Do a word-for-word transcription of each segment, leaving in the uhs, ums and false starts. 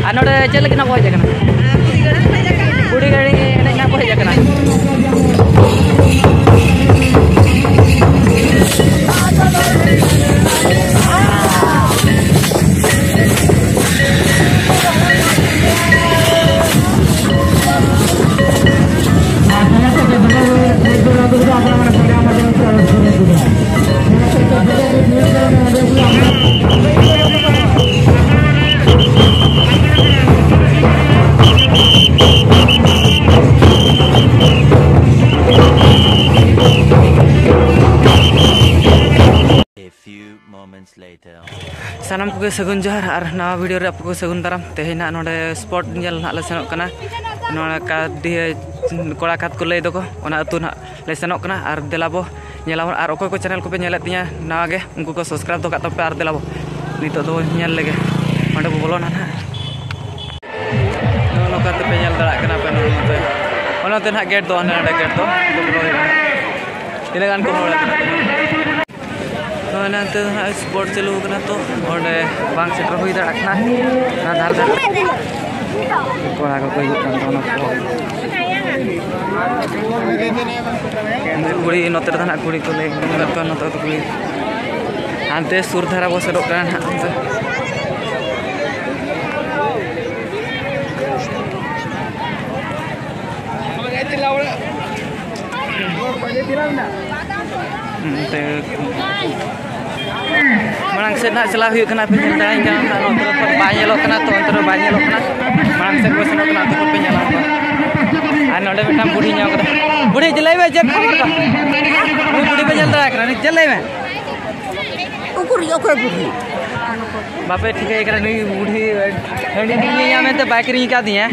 ᱟᱨ ᱱᱚᱰᱮ ᱪᱮᱫ ᱞᱟᱹᱜᱤᱫ ᱱᱟᱜ ᱵᱚ ᱦᱮᱡ ᱟᱠᱟᱱᱟ? ᱠᱩᱲᱤ ᱜᱟᱹᱲᱤ ᱮᱱᱮᱡ ᱱᱟᱜ ᱵᱚ ᱦᱮᱡ ᱟᱠᱟᱱᱟ᱾ A few moments later. ᱥᱟᱱᱟᱢ ᱠᱚᱜᱮ ᱥᱟᱹᱜᱩᱱ ᱡᱚᱦᱟᱨ ᱟᱨ ᱱᱟᱣᱟ video ᱨᱮ ᱟᱯᱮ ᱠᱚ ᱥᱟᱹᱜᱩᱱ ᱫᱟᱨᱟᱢ᱾ ᱛᱮᱦᱮᱧ ᱱᱟᱜ ᱱᱚᱰᱮ sport ᱧᱮᱞ ᱱᱟᱜ ᱞᱮ ᱥᱮᱱᱚᱜ ᱠᱟᱱᱟ᱾ ᱱᱚᱰᱮ ᱠᱟᱫᱤᱭᱟ ᱠᱚᱲᱟ ᱠᱟᱛ ᱠᱚ ᱞᱟᱹᱭ ᱫᱚᱠᱚ, ᱚᱱᱟ ᱟᱹᱛᱩ ᱱᱟᱜ ᱞᱮ ᱥᱮᱱᱚᱜ ᱠᱟᱱᱟ᱾ ᱟᱨ ᱫᱮᱞᱟ ᱵᱚ ᱧᱮᱞᱟᱵᱚᱱ, ᱟᱨ ᱚᱠᱚᱭ ᱠᱚ channel ᱠᱚᱯᱮ ᱧᱮᱞᱮᱫ ᱛᱤᱧᱟ ᱱᱟᱣᱟ ᱜᱮ, ᱩᱱᱠᱩ ᱠᱚ subscribe ᱫᱚᱦᱚ ᱠᱟᱜ ᱛᱟᱯᱮ᱾ ᱟᱨ ᱫᱮᱞᱟ ᱵᱚ ᱱᱤᱛᱚᱜ ᱫᱚ ᱧᱮᱞ ᱞᱮᱜᱮ, ᱚᱸᱰᱮ ᱵᱚ ᱵᱚᱞᱚᱱᱟ ᱱᱟᱜ᱾ ᱱᱚᱜᱼᱚ ᱱᱚᱝᱠᱟ ᱛᱮᱯᱮ ᱧᱮᱞ ᱫᱟᱲᱮᱭᱟᱜ ᱠᱟᱱᱟ ᱯᱮ ᱱᱚᱜᱼᱚ ᱱᱚᱛᱮ᱾ ᱚᱱᱟᱛᱮ ᱱᱟᱜ gate ᱫᱚ ᱦᱟᱸᱰᱮ ᱱᱟᱰᱮ gate ᱫᱚ ᱵᱚᱞᱚ ᱦᱩᱭᱩᱜᱼᱟ᱾ ᱛᱤᱱᱟᱹᱜ ᱜᱟᱱ ᱠᱚ ᱦᱚᱲ ᱟᱠᱟᱱᱟ? ᱱᱚᱜᱼᱚᱭ ᱱᱚᱱᱛᱮ ᱫᱚ ᱱᱟᱜ sport ᱪᱟᱹᱞᱩ ᱟᱠᱟᱱᱟ, ᱛᱚ ᱚᱸᱰᱮ ᱵᱟᱝ ᱥᱮᱴᱮᱨ ᱦᱩᱭ ᱫᱟᱲᱮᱭᱟᱜ ᱠᱟᱱᱟ᱾ ᱚᱱᱟ ᱫᱷᱟᱨᱮ ᱫᱷᱟᱨᱮ ᱠᱚᱲᱟ ᱠᱚᱠᱚ ᱦᱤᱡᱩᱜ ᱠᱟᱱ ᱛᱟᱵᱚᱱᱟ ᱠᱚ᱾ ᱠᱩᱲᱤ ᱱᱚᱛᱮ ᱨᱮᱫᱚ ᱱᱟᱜ ᱠᱩᱲᱤ ᱠᱚ ᱞᱟᱹᱭ ᱠᱟᱱᱟ, ᱱᱚᱛᱮ ᱫᱚ ᱠᱩᱲᱤ᱾ ᱦᱟᱱᱛᱮ ᱥᱩᱨ ᱫᱷᱟᱨᱟ ᱵᱚ ᱥᱮᱱᱚᱜ ᱠᱟᱱᱟ ᱱᱟᱜ ᱚᱱᱛᱮ᱾ ᱚᱱᱛᱮ ᱢᱟᱲᱟᱝ ᱥᱮᱫ ᱱᱟᱜ ᱪᱟᱞᱟᱣ ᱦᱩᱭᱩᱜ ᱠᱟᱱᱟ, ᱯᱮ ᱧᱮᱞ ᱫᱟᱲᱮᱭᱟᱜ ᱠᱟᱱᱟ, ᱱᱚᱛᱮ ᱫᱚ ᱵᱟᱭ ᱧᱮᱞᱚᱜ ᱠᱟᱱᱟ, ᱛᱚ ᱚᱱᱛᱮ ᱫᱚ ᱵᱟᱭ ᱧᱮᱞᱚᱜ ᱠᱟᱱᱟ᱾ ᱢᱟᱲᱟᱝ ᱥᱮᱫ ᱵᱚ ᱥᱮᱱᱚᱜ ᱠᱟᱱᱟ, ᱚᱱᱛᱮ ᱠᱷᱚᱱ ᱯᱮ ᱧᱮᱞᱟ᱾ ᱟᱨ ᱱᱚᱰᱮ ᱢᱤᱫᱴᱟᱝ ᱵᱩᱲᱦᱤ ᱧᱟᱢ ᱠᱟᱫᱟ᱾ ᱵᱩᱲᱦᱤ, ᱪᱮᱫ ᱞᱟᱹᱭ ᱢᱮ, ᱪᱮᱫ ᱠᱷᱚᱵᱚᱨ ᱫᱚ? ᱩᱱᱤ ᱵᱩᱲᱦᱤ ᱯᱮ ᱧᱮᱞ ᱫᱟᱲᱮᱭᱟᱭ ᱠᱟᱱᱟ, ᱩᱱᱤ ᱪᱮᱫ ᱞᱟᱹᱭ ᱢᱮ? ᱩᱠᱩᱨ, ᱚᱠᱚᱭ ᱵᱩᱲᱦᱤ? ᱵᱟᱯᱮ ᱴᱷᱤᱠᱟᱹᱭ ᱠᱟᱱᱟ, ᱱᱩᱭ ᱵᱩᱲᱦᱤ ᱦᱟᱺᱰᱤ ᱧᱩᱧᱩᱭᱟ ᱢᱮᱱᱛᱮ ᱵᱟᱭ ᱠᱤᱨᱤᱧ ᱟᱠᱟᱫᱤᱧᱟ᱾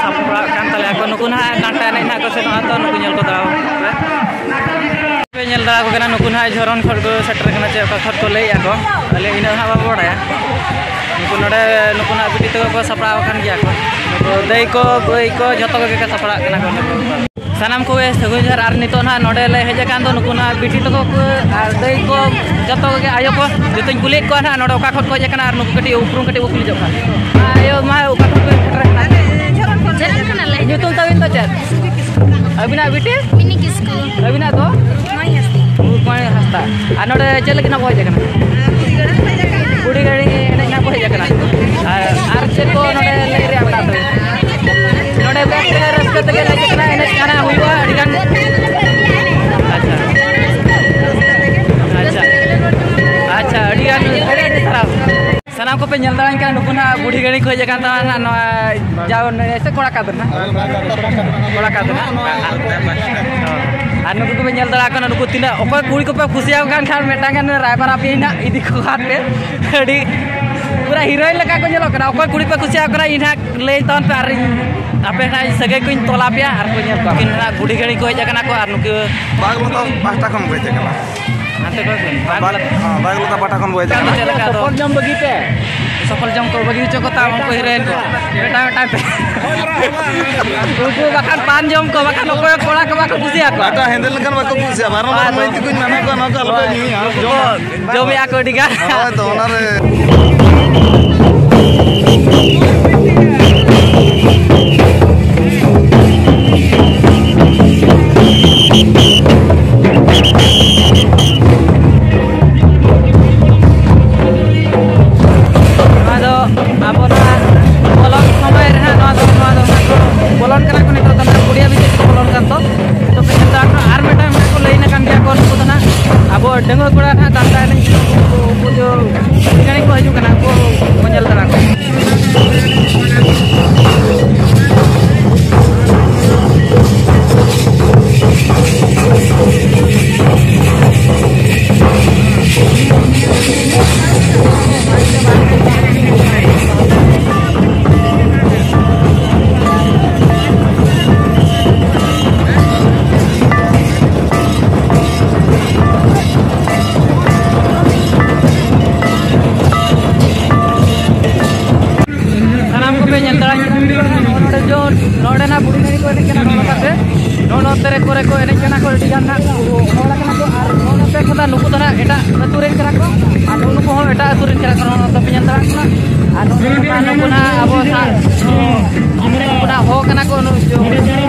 ᱥᱟᱯᱲᱟᱜ ᱠᱟᱱ ᱛᱟᱞᱮᱭᱟ ᱠᱚ, ᱱᱩᱠᱩ ᱱᱟᱦᱟᱜ ᱰᱟᱱᱴᱟ ᱮᱱᱮᱡ ᱱᱟᱦᱟᱜ ᱠᱚ ᱥᱮᱱᱚᱜᱼᱟ, ᱛᱚ ᱱᱩᱠᱩ ᱧᱮᱞ ᱠᱚ ᱫᱟᱲᱟᱣ ᱯᱮ᱾ ᱯᱮ ᱧᱮᱞ ᱫᱟᱲᱮ ᱟᱠᱚ ᱠᱟᱱᱟ, ᱱᱩᱠᱩ ᱱᱟᱦᱟᱜ ᱡᱷᱚᱨᱚᱱ ᱠᱷᱚᱱ ᱠᱚ ᱥᱮᱴᱮᱨ ᱠᱟᱱᱟ, ᱪᱮ ᱚᱠᱟ ᱠᱷᱚᱱ ᱠᱚ ᱞᱟᱹᱭᱮᱫᱼᱟ ᱠᱚ, ᱟᱞᱮ ᱤᱱᱟᱹᱜ ᱦᱟᱸᱜ ᱵᱟᱵᱚ ᱵᱟᱲᱟᱭᱟ᱾ ᱱᱩᱠᱩ ᱱᱚᱰᱮ, ᱱᱩᱠᱩ ᱱᱟᱦᱟᱜ ᱵᱤᱴᱤ ᱛᱟᱠᱚ ᱠᱚ ᱥᱟᱯᱲᱟᱣ ᱟᱠᱟᱱ ᱜᱮᱭᱟ ᱠᱚ, ᱱᱩᱠᱩ ᱫᱟᱹᱭ ᱠᱚ, ᱵᱟᱹᱭ ᱠᱚ, ᱡᱷᱚᱛᱚ ᱠᱚᱜᱮ ᱠᱚ ᱥᱟᱯᱲᱟᱜ ᱠᱟᱱᱟ ᱠᱚ ᱱᱩᱠᱩ᱾ ᱥᱟᱱᱟᱢ ᱠᱚᱜᱮ ᱥᱟᱹᱜᱩᱱ ᱡᱚᱦᱟᱨ᱾ ᱟᱨ ᱱᱤᱛᱚᱜ ᱱᱟᱦᱟᱜ ᱱᱚᱰᱮ ᱞᱮ ᱦᱮᱡ ᱟᱠᱟᱱ ᱫᱚ, ᱱᱩᱠᱩ ᱱᱟᱦᱟᱜ ᱵᱤᱴᱤ ᱛᱟᱠᱚ ᱠᱚ ᱟᱨ ᱫᱟᱹᱭ ᱠᱚ, ᱡᱚᱛᱚ ᱠᱚᱜᱮ ᱟᱭᱳ ᱠᱚ, ᱡᱚᱛᱚᱧ ᱠᱩᱞᱤᱭᱮᱫ ᱠᱚᱣᱟ ᱱᱟᱦᱟᱜ, ᱱᱚᱰᱮ ᱚᱠᱟ ᱠᱷᱚᱱ ᱠᱚ ᱦᱮᱡ ᱟᱠᱟᱱᱟ ᱟᱨ ᱱᱩᱠᱩ ᱠᱟᱹᱴᱤᱡ ᱩᱯᱨᱩᱢ ᱠᱟᱹᱴᱤᱡ ᱵᱚ ᱠᱩᱞᱤ ᱡᱚᱝ ᱠᱟᱱᱟ᱾ ᱟᱭᱳ, ᱢᱟ, ᱚᱠᱟ ᱠᱷᱚᱱ ᱯᱮ ᱥᱮᱴᱮᱨ ᱟᱠᱟᱱᱟ? ᱡᱷᱚᱨᱚᱱ ᱠᱷᱚᱱ ᱞᱮ ᱦᱮᱡ ᱟᱠᱟᱱᱟ᱾ ᱧᱩᱛᱩᱢ ᱛᱟᱹᱵᱤᱱ ᱫᱚ ᱪᱮᱫ? ᱟᱹᱵᱤᱱᱟᱜ ᱵᱤᱴᱤ? ᱢᱤᱱᱤ ᱠᱤᱥᱠᱩ᱾ ᱟᱹᱵᱤᱱᱟᱜ ᱫᱚ? ᱢᱟᱹᱭ ᱦᱟᱸᱥᱫᱟ᱾ ᱢᱟᱹᱭ ᱦᱟᱸᱥᱫᱟ᱾ ᱟᱨ ᱱᱚᱰᱮ ᱪᱮᱫ ᱞᱟᱹᱜᱤᱫ ᱱᱟᱜ ᱵᱚ ᱦᱮᱡ ᱟᱠᱟᱱᱟ? ᱟᱨ ᱠᱩᱲᱤ ᱜᱟᱹᱲᱤ ᱠᱚ ᱦᱮᱡ ᱟᱠᱟᱱᱟ᱾ ᱠᱩᱲᱤ ᱜᱟᱹᱲᱤ ᱮᱱᱮᱡ ᱱᱟᱜ ᱵᱚ ᱦᱮᱡ ᱟᱠᱟᱱᱟ᱾ ᱟᱨ, ᱟᱨ ᱪᱮᱫ ᱠᱚ ᱱᱚᱰᱮ ᱞᱟᱹᱭ ᱨᱮᱭᱟᱜ ᱢᱮᱱᱟᱜ ᱛᱟᱵᱤᱱᱟ? ᱱᱚᱰᱮ ᱵᱮᱥ ᱛᱮᱜᱮ ᱨᱟᱹᱥᱠᱟᱹ ᱛᱮᱜᱮ ᱞᱟᱹᱭ ᱠᱟᱱᱟ, ᱮᱱᱮᱡ ᱠᱟᱱᱟ, ᱦᱩᱭᱩᱜᱼᱟ ᱟᱹᱰᱤ ᱜᱟᱱ᱾ ᱟᱪᱪᱷᱟ᱾ ᱟᱪᱪᱷᱟ᱾ ᱟᱪᱪᱷᱟ, ᱟᱹᱰᱤ ᱜᱟᱱ, ᱟᱹᱰᱤ ᱟᱹᱰᱤ ᱥᱟᱨᱦᱟᱣ᱾ ᱥᱟᱱᱟᱢ ᱠᱚᱯᱮ ᱧᱮᱞ ᱫᱟᱲᱮᱭᱟᱜ ᱠᱟᱱᱟ, ᱱᱩᱠᱩ ᱱᱟᱜ ᱵᱩᱰᱷᱤ ᱜᱟᱹᱲᱤ ᱠᱚ ᱦᱮᱡ ᱟᱠᱟᱱ ᱛᱟᱵᱚᱱᱟ ᱱᱟᱜ, ᱱᱚᱣᱟ ᱡᱟᱣ ᱱᱮ-, ᱥᱮ ᱠᱚᱲᱟ ᱠᱟᱫ ᱱᱟᱜ? ᱠᱚᱲᱟ ᱠᱟᱫ ᱱᱟᱜ᱾ ᱟᱨ ᱱᱩᱠᱩ ᱠᱚᱯᱮ ᱧᱮᱞ ᱫᱟᱲᱮᱭᱟᱜ ᱠᱟᱱᱟ, ᱱᱩᱠᱩ ᱛᱤᱱᱟᱹᱜ, ᱚᱠᱚᱭ ᱠᱩᱲᱤ ᱠᱚᱯᱮ ᱠᱩᱥᱤᱭᱟᱠᱚ ᱠᱟᱱ ᱠᱷᱟᱱ, ᱢᱤᱫᱴᱟᱝ ᱜᱟᱱ ᱨᱟᱭᱵᱟᱨ ᱟᱯᱮ ᱱᱟᱜ ᱤᱫᱤ ᱠᱚ ᱠᱷᱟᱱ ᱯᱮ᱾ ᱟᱹᱰᱤ ᱯᱩᱨᱟᱹ heroine ᱞᱮᱠᱟ ᱠᱚ ᱧᱮᱞᱚᱜ ᱠᱟᱱᱟ᱾ ᱚᱠᱚᱭ ᱠᱩᱲᱤ ᱯᱮ ᱠᱩᱥᱤᱭᱟᱠᱚ ᱠᱟᱱᱟ, ᱤᱧ ᱦᱟᱸᱜ ᱞᱟᱹᱭ ᱛᱟᱵᱚᱱ ᱯᱮ, ᱟᱨ ᱤᱧ ᱟᱯᱮ ᱱᱟᱜ ᱥᱟᱹᱜᱟᱹᱭ ᱠᱚᱧ ᱛᱚᱞ ᱟᱯᱮᱭᱟ ᱟᱨ ᱠᱚ ᱧᱮᱞ ᱠᱚᱣᱟ᱾ ᱩᱱᱠᱤᱱ ᱱᱟᱜ ᱵᱩᱰᱷᱤ ᱜᱟᱹᱲᱤ ᱠᱚ ᱦᱮᱡ ᱟᱠᱟᱱᱟ ᱠᱚ, ᱟᱨ ᱱᱩᱠᱩ ᱵᱟᱜᱽᱞᱚᱛᱟ ᱯᱟᱦᱴᱟ ᱠᱷᱚᱱ ᱠᱚ ᱦᱮᱡ ᱟᱠᱟᱱᱟ᱾ ᱦᱟᱱᱛᱮ ᱠᱷᱚᱱ ᱵᱤᱱ? ᱵᱟᱜᱽ-, ᱦᱮᱸ, ᱵᱟᱜᱽᱞᱚᱛᱟ ᱯᱟᱦᱴᱟ ᱠᱷᱚᱱ ᱵᱚ ᱦᱮᱡ ᱟᱠᱟᱱᱟ᱾ ᱪᱮᱫ ᱞᱮᱠᱟ ᱟᱫᱚ? ᱥᱚᱯᱚᱞ ᱡᱚᱢ ᱵᱟᱹᱜᱤ ᱯᱮ᱾ ᱥᱚᱯᱚᱞ ᱡᱚᱢ ᱠᱚ ᱵᱟᱹᱜᱤ ᱦᱚᱪᱚ ᱠᱚ ᱛᱟᱢ, ᱩᱱᱠᱩ heroine ᱠᱚ᱾ ᱢᱤᱫᱴᱟᱝ, ᱢᱤᱫᱴᱟᱝ ᱛᱮ᱾ ᱩᱱᱠᱩ ᱵᱟᱠᱷᱟᱱ ᱯᱟᱱ ᱡᱚᱢ ᱠᱚ, ᱵᱟᱠᱷᱟᱱ ᱚᱠᱚᱭ ᱠᱚᱲᱟ ᱠᱚ ᱵᱟᱠᱚ ᱠᱩᱥᱤᱭᱟᱠᱚᱣᱟ᱾ ᱮᱴᱟᱜ ᱦᱮᱸᱫᱮ ᱞᱮᱠᱟᱱ ᱵᱟᱠᱚ ᱠᱩᱥᱤᱭᱟᱜᱼᱟ᱾ ᱵᱟᱨᱚ ᱵᱟᱨ ᱦᱳᱭ ᱢᱟᱹᱭ ᱛᱚ᱾ ᱛᱟᱠᱚᱧ ᱢᱮᱱᱟ ᱠᱚᱣᱟ, ᱱᱚᱣᱟ ᱠᱚ ᱟᱞᱚᱯᱮ ᱦᱳᱭ᱾ ᱧᱩᱭᱟ᱾ ᱡᱚᱢ ᱡᱚᱢᱮᱜᱼᱟ ᱠᱚ ᱟᱹᱰᱤ ᱜᱟᱱ᱾ ᱦᱳᱭ ᱛᱚ, ᱚᱱᱟᱨᱮ᱾ ᱱᱚᱣᱟ ᱫᱚ ᱟᱵᱚ ᱱᱚᱣᱟ ᱵᱚᱞᱚᱱ ᱥᱚᱢᱚᱭ ᱨᱮ ᱦᱟᱸᱜ ᱱᱚᱣᱟ ᱫᱚ, ᱱᱚᱣᱟ ᱫᱚ ᱦᱟᱸᱜ ᱠᱚ ᱵᱚᱞᱚᱱ ᱠᱟᱱᱟ ᱠᱚ ᱱᱤᱛᱚᱜ ᱫᱚ ᱱᱟᱦᱟᱜ ᱠᱩᱲᱤᱭᱟ ᱵᱷᱤᱛᱤᱨ ᱛᱮᱠᱚ ᱵᱚᱞᱚᱱ ᱠᱟᱱ ᱫᱚ᱾ ᱱᱤᱛᱚᱜ ᱯᱮ ᱧᱮᱞ ᱫᱟ ᱟᱨ ᱢᱤᱫᱴᱟᱝ ᱢᱮᱱᱟᱜ ᱠᱚ ᱞᱟᱹᱭᱤᱱ ᱟᱠᱟᱱ ᱜᱮᱭᱟ ᱠᱚ ᱱᱩᱠᱩ ᱫᱚ ᱱᱟᱦᱟᱜ ᱟᱵᱚ ᱰᱟᱺᱜᱩᱣᱟᱹ ᱠᱚᱲᱟ ᱱᱟᱦᱟᱜ ᱫᱟᱸᱥᱟᱭ ᱮᱱᱮᱡ ᱩᱱᱠᱩ, ᱩᱱᱠᱩ ᱡᱚ ᱟᱹᱰᱤ ᱜᱟᱱ ᱜᱮᱠᱚ ᱦᱤᱡᱩᱜ ᱠᱟᱱᱟ, ᱩᱱᱠᱩ ᱵᱚᱱ ᱧᱮᱞ ᱫᱟᱨᱟ ᱠᱚᱣᱟ᱾ ᱠᱚᱨᱮ ᱠᱚᱨᱮ ᱠᱚ ᱮᱱᱮᱡ ᱠᱟᱱᱟ ᱠᱚ, ᱟᱹᱰᱤ ᱜᱟᱱ ᱦᱟᱸᱜ ᱦᱚᱲ ᱠᱟᱱᱟ ᱠᱚ᱾ ᱟᱨ ᱱᱚᱜᱼᱚ ᱱᱚᱛᱮ ᱠᱷᱚᱱ ᱫᱚ ᱱᱩᱠᱩ ᱫᱚ ᱦᱟᱸᱜ ᱮᱴᱟᱜ ᱟᱹᱛᱩ ᱨᱮᱱ ᱠᱟᱱᱟ ᱠᱚ, ᱟᱨ ᱱᱩᱠᱩ ᱦᱚᱸ ᱮᱴᱟᱜ ᱟᱹᱛᱩ ᱨᱮᱱ ᱠᱟᱱᱟ ᱠᱚ᱾ ᱱᱚᱜᱼᱚ ᱱᱚᱛᱮ ᱯᱮ ᱧᱮᱞ ᱫᱟᱲᱮᱭᱟᱜ ᱠᱟᱱᱟ᱾ ᱟᱨ ᱱᱩᱠᱩ ᱢᱟ ᱱᱩᱠᱩ ᱱᱟᱦᱟᱜ ᱟᱵᱚ ᱥᱟ-, ᱱᱩᱠᱩ ᱱᱟᱦᱟᱜ ᱦᱚ ᱠᱟᱱᱟ ᱠᱚ, ᱱᱩᱠᱩ